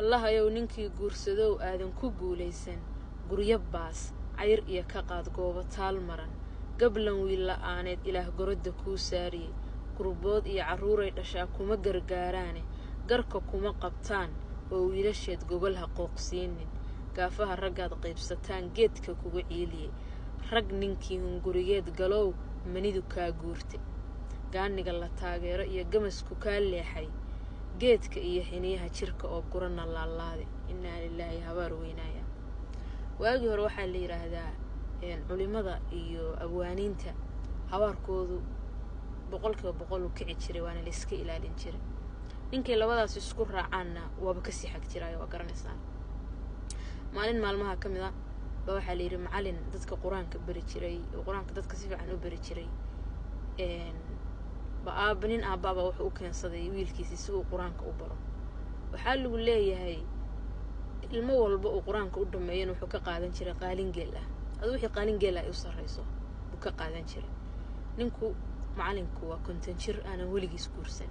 Allahayow ninkii guursadow aadan ku guulaysan, guryo baas cayr iyo ka qaad goobo taal maran, gablan wiil la-aaneed Ilaah gorodda kuu saariyey, gurbood iyo carruuray dhashaa kuma gargaaraane, garka kuma qabtaan oo wiilasheed gogol ha qooqsiinin, gaafaha raggaad qaybsataan geedka kugu ciiliyey, rag ninkii hungurigeed galow manidu kaa guurtay, gaaniga la taageero iyo gamasku kaa leexay, geedka iyo xiniyaha jirka oo gurana laalaaday. Innaa lilaahi, habaar weynaaya. Waagii hore waxaa la yidhaahdaa culimada iyo abwaaniinta habaarkoodu 100% u kici jiray, waana la iska ilaalin jiray. Ninkay labadaas isku raacaanna waaba kasii xag jiraayo, waa garanaysaan. Maalin maalmaha ka mid a baa waxaa la yidhi macalin dadka qur-aanka beri jiray oo qur-aanka dadka si fiican u beri jiray ba aaba, nin aabbaabaa wuxuu u keensaday wiilkiisii si uu qur-aanka u baro. Waxaa lagu leeyahay ilmo walba uu qur-aanka u dhameeyana wuxuu ka qaadan jiray qaalin geel ah, adu wixii qaalin geel ah ay u sarreyso buu ka qaadan jiray. Ninku macalinku waa 50 jir aanan weligiis guursan.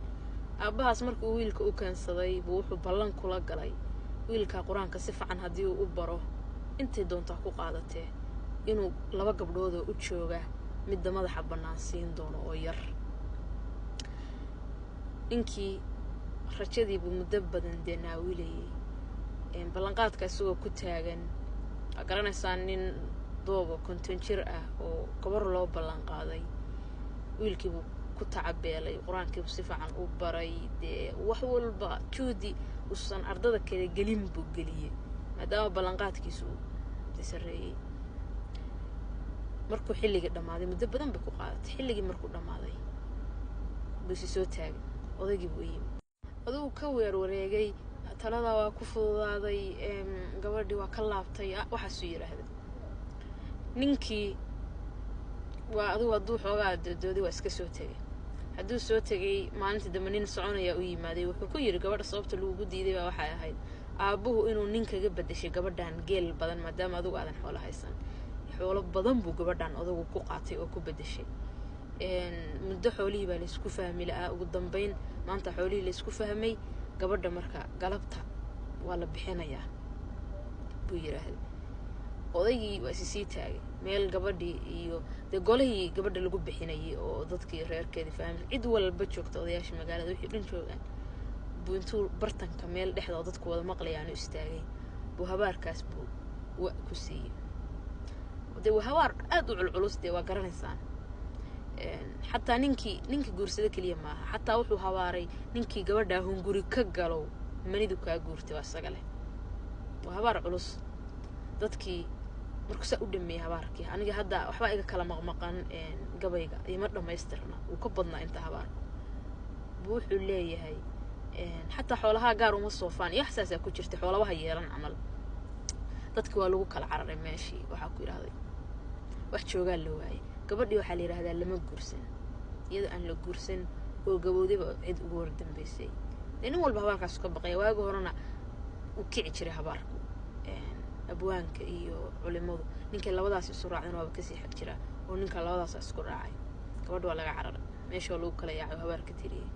Aabbahaas marka uu wiilka u keensaday buu wuxuu ballan kula galay wiilkaa qur-aanka si fiican haddii uu u baro, intay doontaa ku qaadatee, inuu laba gabdhoodoo u jooga midda madaxa bannaan siin doono oo yar. Ninkii rajadii buu muddo badan dee naawilayay, ballanqaadka isagoo ku taagan. Waa garanaysaa, nin doobo 50 jir ah oo gabar loo ballan qaaday. Wiilkiibuu ku tacabeelay, qur-aankiibuu si fiican u baray, dee wax walba juhdi uusan ardada kale gelin buu geliyey, maadaama ballanqaadkiisu uu sarreeyey. Markuu xilligii dhammaaday, muddo badan bay ku qaadatay, xilligii markuu dhammaaday buu isi soo taagay. Odaygii buu yimi, adugu ka weerwareegay, taladaa waa ku fududaaday, gabadhii waa ka laabtay, waxaasuu yidhaahday. Ninkii waa adigu hadduu xoogaa doodooday, waa iska soo tegay. Hadduu soo tegay, maalintii dambe nin soconayaa u yimaaday. Wuxuu ku yidhi, gabadha sababta lagugu diiday baa waxay ahayd aabbuhu inuu nin kaga bedeshay gabadhan geel badan, maadaama adigu aadan xoolo haysan. Xoolo badan buu gabadhan odagu ku qaatay oo ku bedeshay. Muddo xoolihii baa laysku fahmi la-aa. Ugu dambeyn maanta xoolihii laysku fahmay, gabadha marka galabta waa la bixinayaa, buu yidhaahday. Odaygii waa isi sii taagay meel gabadhii iyo dee golihii gabadha lagu bixinayay oo dadkii reerkeedii fahmay, cid walba joogta, odayaashii magaalada wixii dhan joogaan, buu intuu bartanka meel dhexda oo dadku wada maqlayaanu istaagay buu habaarkaas buu wa ku siiyey. Dee waa habaar aada u culculus, dee waa garanaysaan. Xataa ninkii guursado keliya maaha, xataa wuxuu habaaray ninkii gabadhaa hunguri ka galow manidu kaa guurtay, waa isaga leh. Waa habaar culus. Dadkii markuu saa u dhameeyey habaarkii, aniga hadda waxbaa iga kala maqmaqan gabayga, ima dhammaystirna, wuu ka badnaa inta habaarku, buu wuxuu leeyahay xataa xoolaha gaar uma soofaan iyo waxsaasaa ku jirta, xoolabaha yeelan camal. Dadkii waa lagu kala cararay meeshii, waxaa ku yidhahday wax joogaa la waayay. Gabadhii waxaa la yidhahdaa lama guursan, iyadoo aan la guursan oo gabowdayba cid ugu hordambeysay. Dee nin walba habaarkaasu ka baqaya. Waagi horena uu kici jiray habaarku, abwaanka iyo culimadu ninkay labadaas isu raacdan waaba kasii xag jiraa, oo ninka labadaas isku raacay. Gabadha waa laga cararay, meesha waa lagu kala yaacay oo habaarka tiriyey.